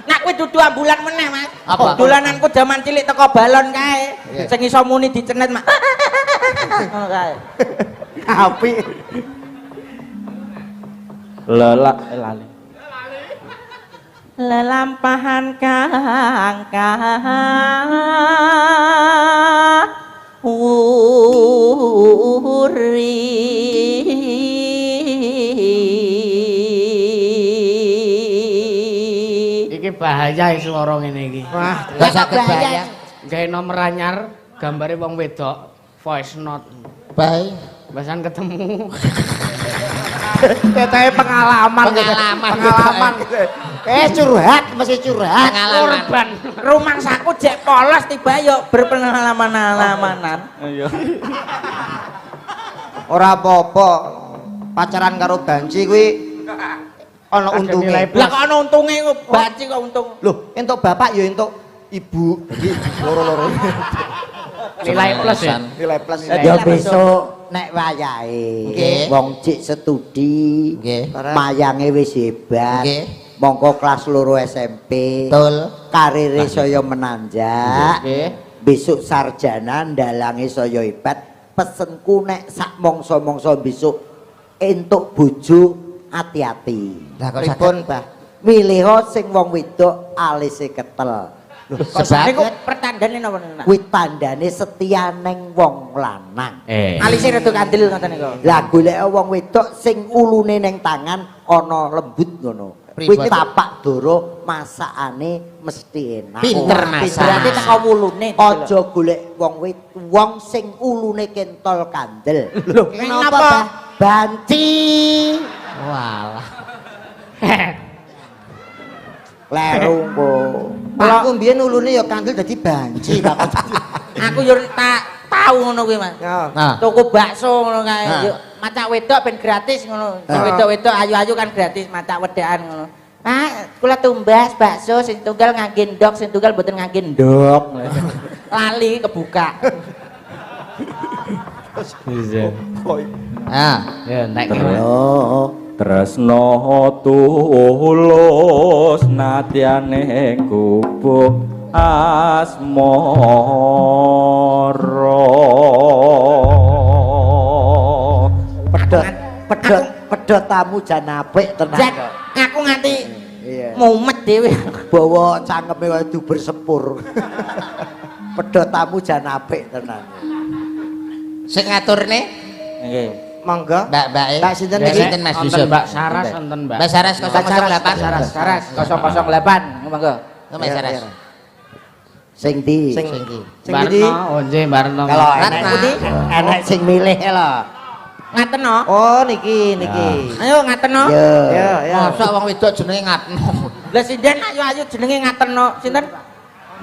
[SPEAKER 4] Nak kowe dudu ambulan meneh, Mas.
[SPEAKER 3] Apa?
[SPEAKER 4] Dolananku jaman cilik teko balon kae. Sing iso muni dicenet, Mak. Ngono kae.
[SPEAKER 1] Apik.
[SPEAKER 7] Lelak lali.
[SPEAKER 4] Lelampahan kang wuri.
[SPEAKER 2] Iki bahaya swara ngene iki.
[SPEAKER 1] Wah,
[SPEAKER 3] Gak saged bahaya.
[SPEAKER 2] Gawe nomor anyar, gambare wong wedok, voice note.
[SPEAKER 3] Bae.
[SPEAKER 2] Bahasan ketemu.
[SPEAKER 1] Teteh pengalaman.
[SPEAKER 3] Pengalaman.
[SPEAKER 1] Pengalaman. Curhat, mesti curhat.
[SPEAKER 3] Pengalaman.
[SPEAKER 2] Korban.
[SPEAKER 4] Rumangsaku jek polos tiba yo berpengalaman-alamanan.
[SPEAKER 7] Iya.
[SPEAKER 1] Ora apa-apa. Pacaran karo banci kuwi ana untunge.
[SPEAKER 4] Lah kok ana untunge kok baci kok untung.
[SPEAKER 1] Loh, entuk bapak ya entuk ibu. Jadi loro-loro.
[SPEAKER 2] Nilai plus ya.
[SPEAKER 1] Nilai plus.
[SPEAKER 6] Ya besok nek wayahe wong cik studi, mayange wis hebat. Mongko kelas 2 SMP.
[SPEAKER 3] Betul.
[SPEAKER 6] Karire saya menanjak. Besok sarjana ndalange saya hebat. Pesenku nek sak mangsa-mangsa besok entuk bojo ati-ati.
[SPEAKER 3] Lah kok
[SPEAKER 1] Pripun, Bah?
[SPEAKER 6] Milih sing wong wedok alise ketel.
[SPEAKER 3] Sebab
[SPEAKER 4] Niku pertandane napa niku?
[SPEAKER 6] Kuwi tandane setia neng wong lanang.
[SPEAKER 4] Alise rada kandel ngoten niku.
[SPEAKER 6] Lah golek wong wedok sing ulune neng tangan ana lembut ngono. Kuwi tapak doro masakane mesti enak.
[SPEAKER 3] Pinter masak.
[SPEAKER 4] Berarti teko wulune.
[SPEAKER 6] Aja golek wong wong sing ulune kentol kandel.
[SPEAKER 4] Lho, kenapa?
[SPEAKER 6] Banci.
[SPEAKER 3] Walah.
[SPEAKER 6] Kleru kok.
[SPEAKER 1] Aku mbiyen ulune ya kandel dadi banci, Pak.
[SPEAKER 4] Aku yo tak tau ngono kuwi, Mas.
[SPEAKER 3] Nah.
[SPEAKER 4] Tuku bakso ngono kae. Yo macak wedok ben gratis ngono. Wedok-wedok ayu-ayu kan gratis macak wedakan ngono. Pak, kula tumbas bakso sing tunggal ngangge ndok, sing tunggal mboten ngangge ndok. Lali kebuka.
[SPEAKER 3] Ah,
[SPEAKER 2] ya entek.
[SPEAKER 7] Tresno tulus nadyane gubuk asmara.
[SPEAKER 6] Pedhot pedhot pedhot tamu jan apik tenan.
[SPEAKER 4] Aku nganti mumet dhewe.
[SPEAKER 6] Bawa cangkeme kaya duber sepur. Pedhot tamu jan apik tenan.
[SPEAKER 3] Sing ngaturne?
[SPEAKER 4] Nggih.
[SPEAKER 1] Monggo.
[SPEAKER 3] Mbak-mbake.
[SPEAKER 1] Mbak sinten niki?
[SPEAKER 3] Sinten Mas Yusuf?
[SPEAKER 2] Mbak Saras wonten Mbak.
[SPEAKER 3] Mbak Saras 008.
[SPEAKER 4] Saras 008. Monggo.
[SPEAKER 3] Mbak Saras.
[SPEAKER 6] Sing ndi?
[SPEAKER 1] Sing
[SPEAKER 3] ndi?
[SPEAKER 1] Sing ndi?
[SPEAKER 2] Oh nggih, Barno.
[SPEAKER 6] Kalau enek sing milih lho.
[SPEAKER 4] Ngateno.
[SPEAKER 1] Oh niki niki.
[SPEAKER 4] Ayo ngateno.
[SPEAKER 1] Ya ya.
[SPEAKER 3] Mosok wong wedok jenenge Ngatno.
[SPEAKER 4] Lah sinden ayu-ayu jenenge Ngateno. Sinten?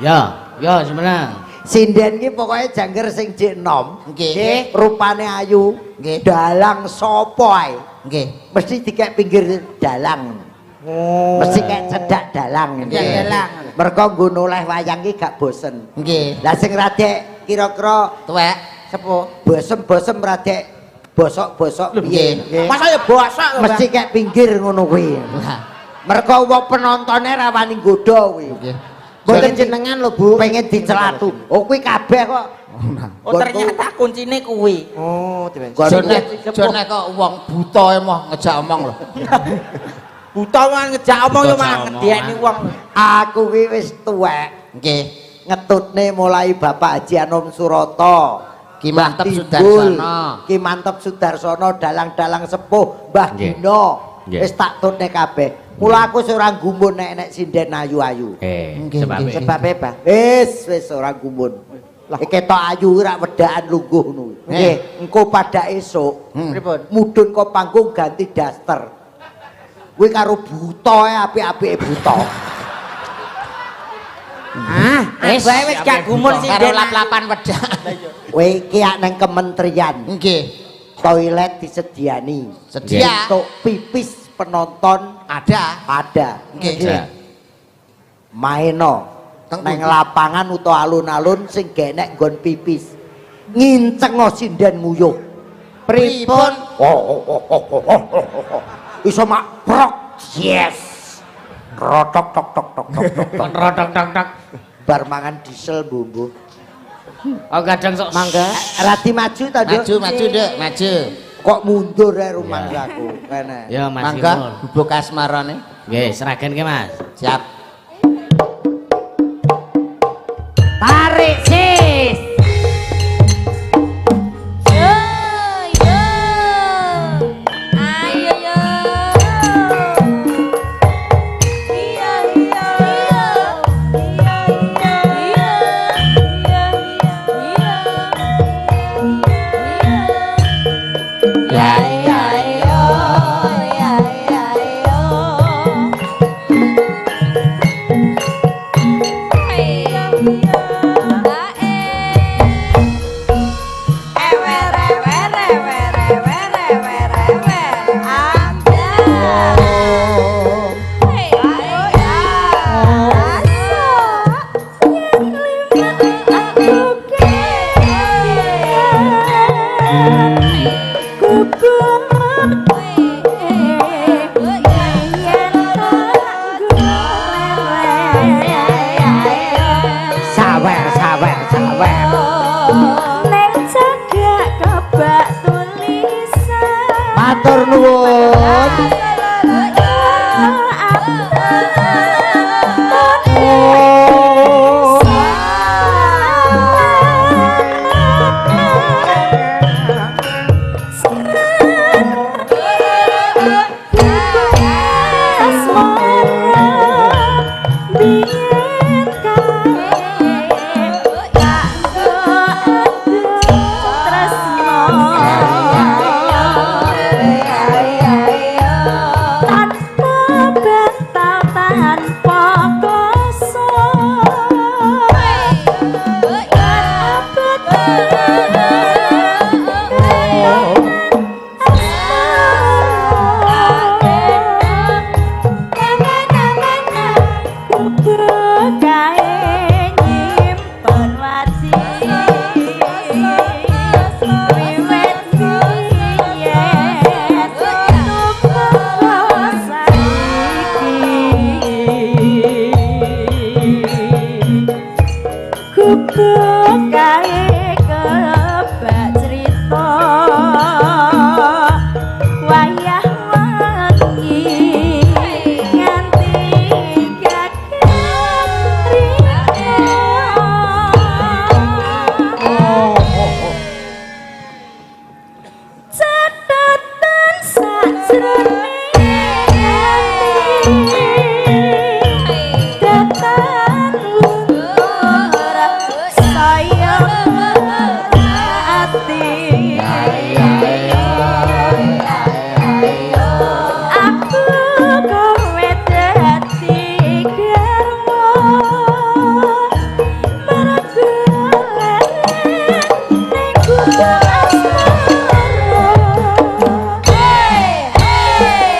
[SPEAKER 2] Ya, ya sebenarnya.
[SPEAKER 6] Sinden ki pokoke jangger sing jek enom.
[SPEAKER 3] Nggih.
[SPEAKER 6] Rupane ayu.
[SPEAKER 3] Nggih.
[SPEAKER 6] Dalang sapa ae?
[SPEAKER 3] Nggih.
[SPEAKER 6] Mesti dikek pinggir dalang.
[SPEAKER 1] Oh.
[SPEAKER 6] Mesti kek cedak dalang.
[SPEAKER 4] Nggih. Dalang.
[SPEAKER 6] Mergo nggo noleh wayang ki gak bosen.
[SPEAKER 3] Nggih.
[SPEAKER 6] Lah sing radek kira-kira
[SPEAKER 3] tuwek
[SPEAKER 4] sepuh.
[SPEAKER 6] Bosem-bosem radek bosok-bosok piye?
[SPEAKER 4] Masa ya bosok
[SPEAKER 6] mesti kek pinggir ngono kuwi. Mergo wong penontone ra wani nggodha kuwi.
[SPEAKER 3] Nggih.
[SPEAKER 1] Mboten jenengan lho, Bu.
[SPEAKER 6] Pengen dicelatu. Oh kuwi kabeh kok.
[SPEAKER 4] Oh ternyata kuncine kuwi.
[SPEAKER 1] Oh, tiba.
[SPEAKER 3] Jone kok wong buta emoh ngejak omong lho.
[SPEAKER 4] Buta malah ngejak omong yo malah ngedekni wong.
[SPEAKER 6] Aku kuwi wis tuwek.
[SPEAKER 3] Nggih.
[SPEAKER 6] Ngetutne mulai Bapak Haji Anom Suroto.
[SPEAKER 3] Ki Mantep Sudarsono.
[SPEAKER 6] Ki Mantep Sudarsono dalang-dalang sepuh Mbah Gino. Wis tak tutne kabeh. Mula aku wis ora gumun nek nek sinden ayu-ayu.
[SPEAKER 2] Nggih,
[SPEAKER 1] sebabe, Pak.
[SPEAKER 6] Wis wis ora gumun. Lah ketok ayu ora wedaan lungguh ngono.
[SPEAKER 1] Nggih,
[SPEAKER 6] engko pada esuk
[SPEAKER 4] pripun?
[SPEAKER 6] Mudhun ke panggung ganti daster. Kuwi karo buta apik-apike buta.
[SPEAKER 4] Ah, wis wae wis gak gumun sinden
[SPEAKER 3] karo lap-lapan wedak.
[SPEAKER 6] Kowe iki nang kementerian.
[SPEAKER 3] Nggih.
[SPEAKER 6] Toilet disediani.
[SPEAKER 3] Sedia.
[SPEAKER 6] Untuk pipis penonton
[SPEAKER 3] ada.
[SPEAKER 6] Ada.
[SPEAKER 3] Nggih.
[SPEAKER 6] Maeno nang lapangan utawa alun-alun sing genek nggon pipis. Ngincengo sinden nguyuh.
[SPEAKER 3] Pripun?
[SPEAKER 6] Oh, oh, oh, oh, oh, oh, oh. Iso mak prok. Yes. Rotok tok tok tok tok tok tok.
[SPEAKER 2] Rotok tok tok.
[SPEAKER 6] Bar mangan diesel bumbu.
[SPEAKER 2] Oh kadang sok
[SPEAKER 1] Mangga.
[SPEAKER 6] Rati maju ta, Nduk?
[SPEAKER 3] Maju, maju, Nduk, maju.
[SPEAKER 6] Kok mundur ae rumangsaku. Kene.
[SPEAKER 2] Ya Mas.
[SPEAKER 3] Mangga gubuk asmarane.
[SPEAKER 2] Nggih, seragen ke Mas.
[SPEAKER 3] Siap.
[SPEAKER 1] Tarik sis.
[SPEAKER 5] Yo yo. Ayo yo. Iya iya iya. Iya iya iya. Iya iya. Ya ya yo ya ya yo.
[SPEAKER 1] Sawer sawer sawer.
[SPEAKER 5] Neng cagak kebak tulisan.
[SPEAKER 6] Matur nuwun.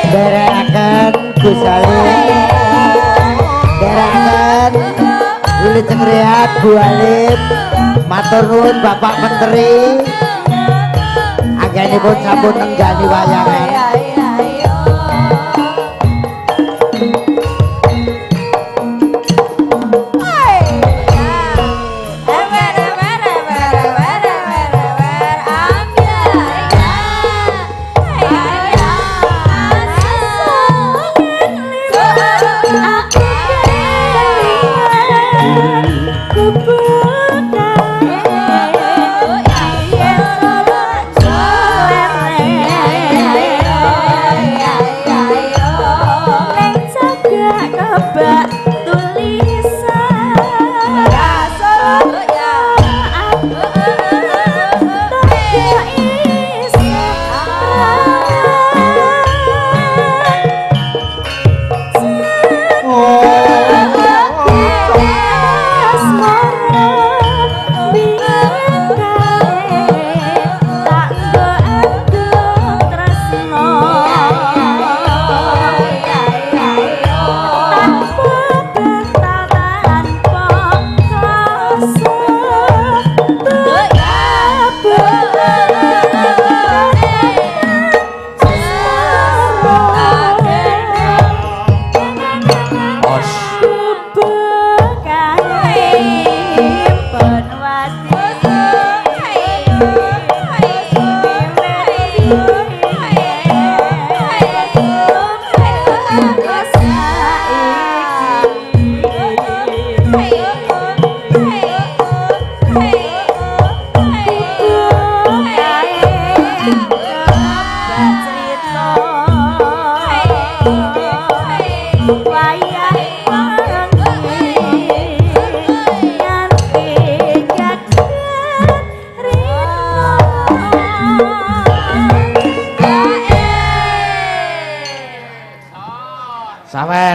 [SPEAKER 5] Tanpa bantal
[SPEAKER 6] Gus Salim. Derakan Wilujeng Rehat Bu Halim. Matur nuwun Bapak Menteri. Anggenipun sampun nenggani wayangan.
[SPEAKER 5] Yeah.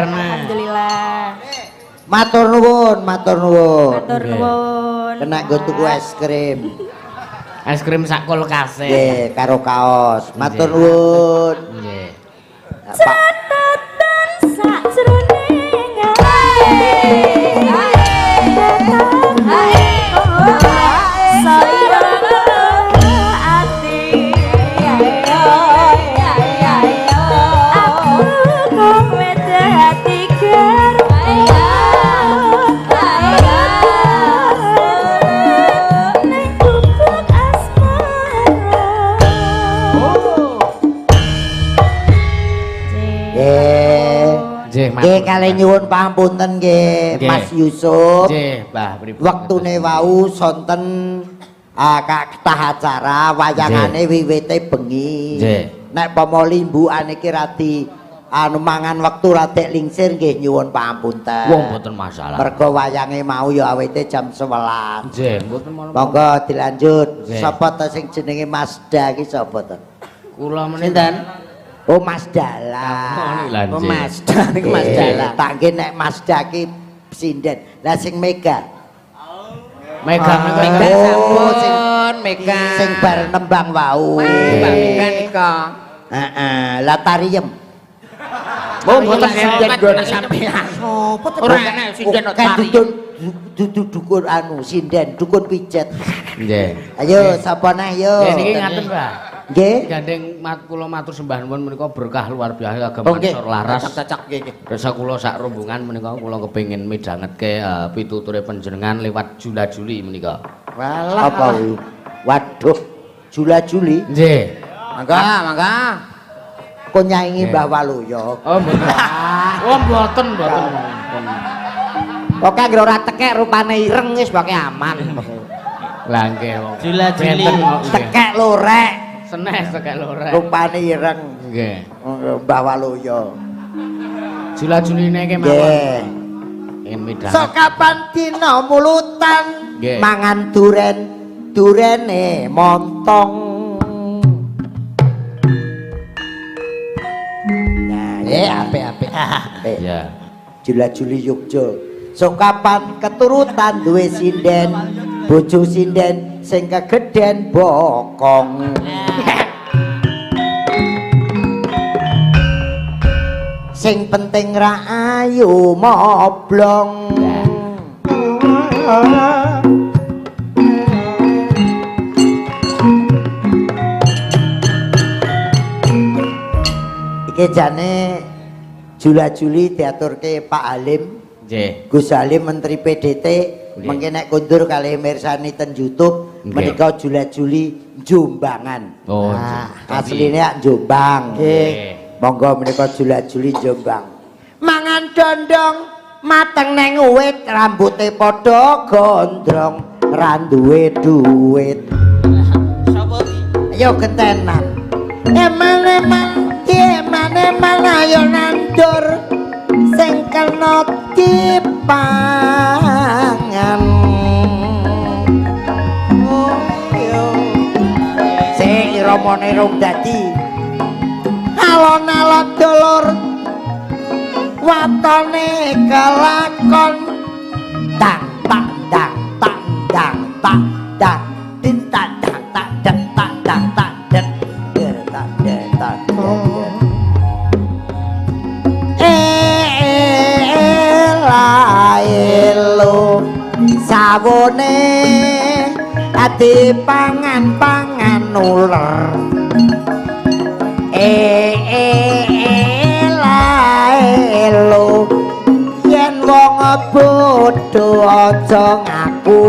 [SPEAKER 5] Alhamdulillah.
[SPEAKER 6] Matur nuwun, matur nuwun.
[SPEAKER 5] Matur nuwun.
[SPEAKER 6] Kena nggo tuku es krim.
[SPEAKER 2] Es krim sak kulkase.
[SPEAKER 6] Nggih, karo kaos. Matur nuwun.
[SPEAKER 2] Nggih.
[SPEAKER 5] Catatan sakjroning ati. Saya ati. Aku kowe dadi
[SPEAKER 6] nggih kalih nyuwun pangapunten nggih Mas Yusuf.
[SPEAKER 2] Nggih, Mbah pripun.
[SPEAKER 6] Wektune wau sonten kathah acara wayangane wiwite bengi.
[SPEAKER 2] Nggih.
[SPEAKER 6] Nek pomo limbukane iki radi anu mangan wektu radek lingsir nggih nyuwun pangapunten.
[SPEAKER 2] Wong mboten masalah.
[SPEAKER 6] Mergo wayange mau ya awite jam 11.
[SPEAKER 2] Nggih, mboten menapa.
[SPEAKER 6] Monggo dilanjut. Sapa to sing jenenge Mazda iki sapa to?
[SPEAKER 2] Kula menika.
[SPEAKER 6] Oh Mas Dalang.
[SPEAKER 3] Oh Mas Dalang niku Mas Dalang.
[SPEAKER 6] Tak nggih nek Mazda ki sinden. Lah sing Mega.
[SPEAKER 2] Mega
[SPEAKER 3] Mega sampun Mega.
[SPEAKER 6] Sing bar nembang wau.
[SPEAKER 3] Mbak Mega nika.
[SPEAKER 6] Heeh, lah tariem.
[SPEAKER 2] Oh mboten
[SPEAKER 3] sinden gone sampean.
[SPEAKER 1] Sopo to?
[SPEAKER 3] Ora enek sinden kok tariem.
[SPEAKER 6] Dudu dukun anu sinden, dukun pijet.
[SPEAKER 2] Nggih.
[SPEAKER 6] Ayo sapa neh yo.
[SPEAKER 2] Nggih niki ngaten, Mbah.
[SPEAKER 6] Nggih.
[SPEAKER 2] Gandeng mat kula matur sembah nuwun menika berkah luar biasa kagem Ansor Laras.
[SPEAKER 3] Cacak nggih nggih.
[SPEAKER 2] Resa kula sak rombongan menika kula kepengin midhangetke pituture panjenengan lewat Jula-Juli menika.
[SPEAKER 6] Walah. Apa kuwi? Waduh, Jula-Juli.
[SPEAKER 2] Nggih.
[SPEAKER 3] Mangga, mangga.
[SPEAKER 6] Kok nyaingi Mbah Waluyo.
[SPEAKER 2] Oh mboten. Oh mboten, mboten.
[SPEAKER 1] Pokoke anggere ora tekek rupane ireng wis pokoke aman.
[SPEAKER 2] Lah nggih wong.
[SPEAKER 4] Jula-juli.
[SPEAKER 6] Tekek lorek.
[SPEAKER 2] Senes tekek lorek.
[SPEAKER 6] Rupane ireng.
[SPEAKER 2] Nggih.
[SPEAKER 6] Mbah Waluyo.
[SPEAKER 2] Jula-juline kemawon.
[SPEAKER 6] Nggih.
[SPEAKER 2] Ingin midhanget.
[SPEAKER 6] Sok kapan dina mulutan mangan duren, durene montong. Nah, ya
[SPEAKER 3] apik-apik.
[SPEAKER 2] Ya.
[SPEAKER 6] Jula-juli Yogya. Sok kapan keturutan duwe sinden, bojo sinden sing kegeden bokong. Sing penting ra ayu moblong. Iki jane Jula-juli diaturke Pak Halim.
[SPEAKER 2] Nggih.
[SPEAKER 6] Gus Halim Menteri PDT mengke nek kondur kalih mirsani ten YouTube menika Jula-juli Jombangan.
[SPEAKER 2] Oh,
[SPEAKER 6] nah, asline ak Jombang.
[SPEAKER 2] Nggih.
[SPEAKER 6] Monggo menika Jula-juli Jombang. Mangan dondong mateng neng wit rambute padha gondrong ra duwe duit.
[SPEAKER 4] Sapa iki?
[SPEAKER 6] Ayo gentenan. Eman-eman eman-eman ayo nandur sing kena dipangan. Oh iya. Sing iramane rung dadi. Alon-alon dulur watone kelakon dang tak dang tak dang tak dang din tak dang tak dang tak dang tak dang der tak der tak der. Elo sawone Dipangan-pangan uler. Eh eh eh lae lo, yen wong bodho aja ngaku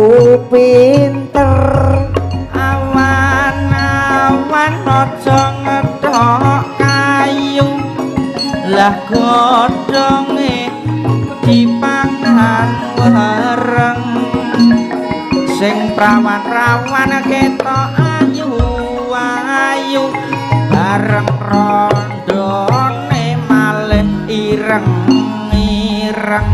[SPEAKER 6] pinter.
[SPEAKER 7] Awan-awan aja ngethok kayu, lah godhonge dipangan wereng. Sing prawan-prawan ketok ayu-ayu, bareng rondone malih ireng-ireng.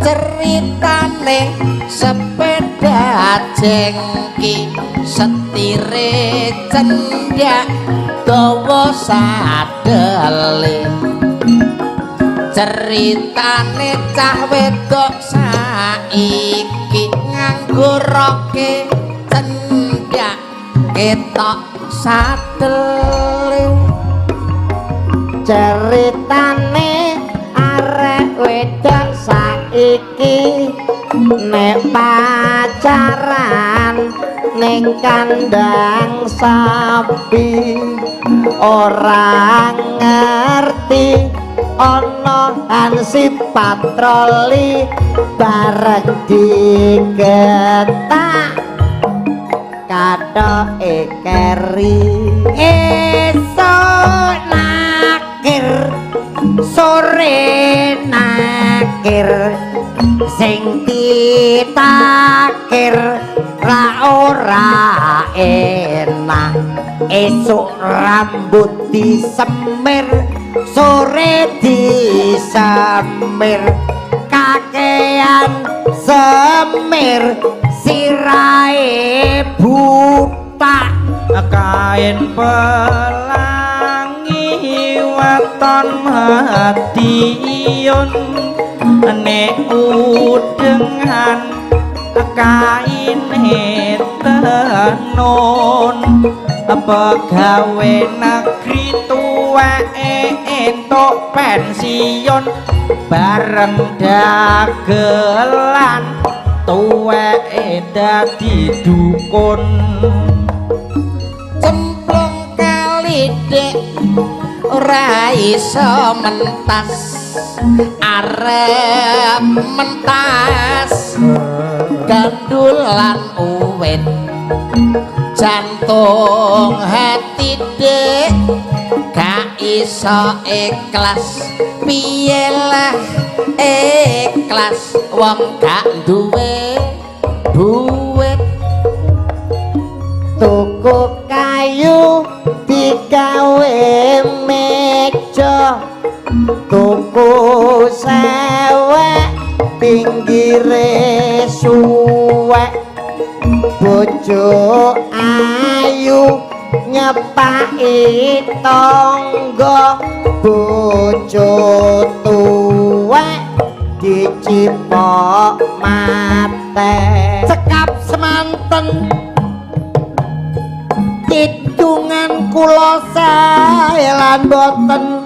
[SPEAKER 3] Ceritane sepeda jengki, setire cendak dawa sadele. Ceritane cah wedok saiki nganggo roke cendak ketok sadele.
[SPEAKER 1] Ceritane arek wedok saiki nek pacaran ning kandang sapi, ora ngerti ana hansip patroli bareng digetak kathoke keri.
[SPEAKER 6] Esuk nakir, sore nakir, sing ditakir ra ora enak. Esuk rambut disemir, sore disemir, kakean semir sirahe buta.
[SPEAKER 7] Kain pelangi weton Madiun, nek udengan kaine tenun. Pegawe negeri tuweke entuk pensiun, bareng dagelan tuweke dadi dukun.
[SPEAKER 3] Cemplung kali dik ora iso mentas, arep mentas gandulan uwit. Jantung hati dik gak iso ikhlas, piye lah ikhlas wong gak duwe duit.
[SPEAKER 1] Tuku kayu digawe meja, tuku sewek pinggire suwek. Bojo ayu nyepaki tangga, bojo tuwek dicipok mate.
[SPEAKER 6] Cekap semanten kidungan kula sae lan boten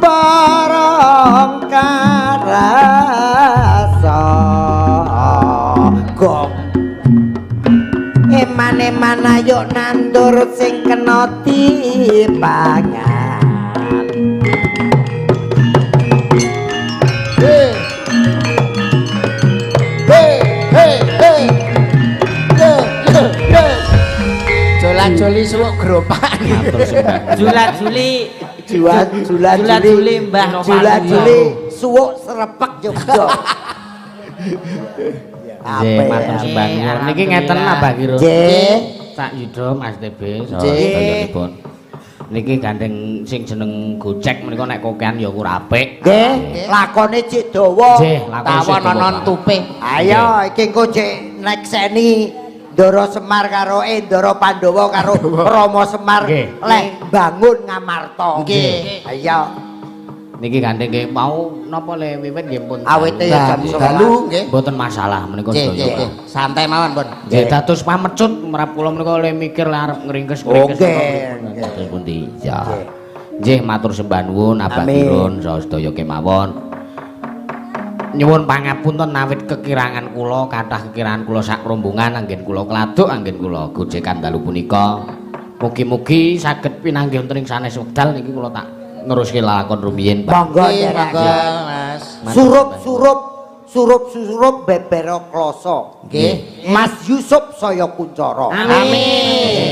[SPEAKER 6] barong karasa gong. Eman-eman ayo nandur sing kena dipangan.
[SPEAKER 3] Hey hey hey hey, yo yo yo. Jola-joli suwuk gerobak.
[SPEAKER 4] Jula-juli
[SPEAKER 6] Jula
[SPEAKER 4] juli Mbah
[SPEAKER 6] Jula juli suwuk serepek Jogja.
[SPEAKER 2] Nggih, matur sembah nuwun. Niki ngeten Abah Kiro.
[SPEAKER 6] Nggih.
[SPEAKER 2] Cak Yuda Mas TB saha. Niki gandeng sing jeneng gocek menika nek kokean ya ora apik.
[SPEAKER 6] Nggih, lakone cek dawa.
[SPEAKER 3] Tawon ana entupe.
[SPEAKER 6] Ayo iki engko cek nekseni Ndara Semar karo Ndara Pandhawa karo Rama Semar leh bangun Ngamarta.
[SPEAKER 3] Nggih.
[SPEAKER 6] Ayo.
[SPEAKER 2] Niki gandeng nggih mau napa le wiwit nggih pun
[SPEAKER 6] awete ya jam 11
[SPEAKER 3] dalu nggih.
[SPEAKER 2] Mboten masalah menika sedaya.
[SPEAKER 3] Santai mawon pun.
[SPEAKER 2] Nggih dados pamecut merap kula menika le mikir le arep ngringkes-ngringkes dados pundi. Ya. Nggih matur sembah nuwun Abah Kirun saha sedaya kemawon. Nyuwun pangapunten awit kekirangan kula, kathah kekirangan kula sak rombongan anggen kula kladuk, anggen kula gojekan dalu punika. Mugi-mugi saged pinanggih wonten ing sanes wekdal niki kula tak neruske lakon rumiyin, Pak.
[SPEAKER 6] Monggo
[SPEAKER 3] Nggih,
[SPEAKER 6] nderek.
[SPEAKER 3] monggo, Mas.
[SPEAKER 6] Surup-surup, surup-surup bebero kloso.
[SPEAKER 3] Nggih.
[SPEAKER 6] Mas Yusuf saya kuncara.
[SPEAKER 1] Amin.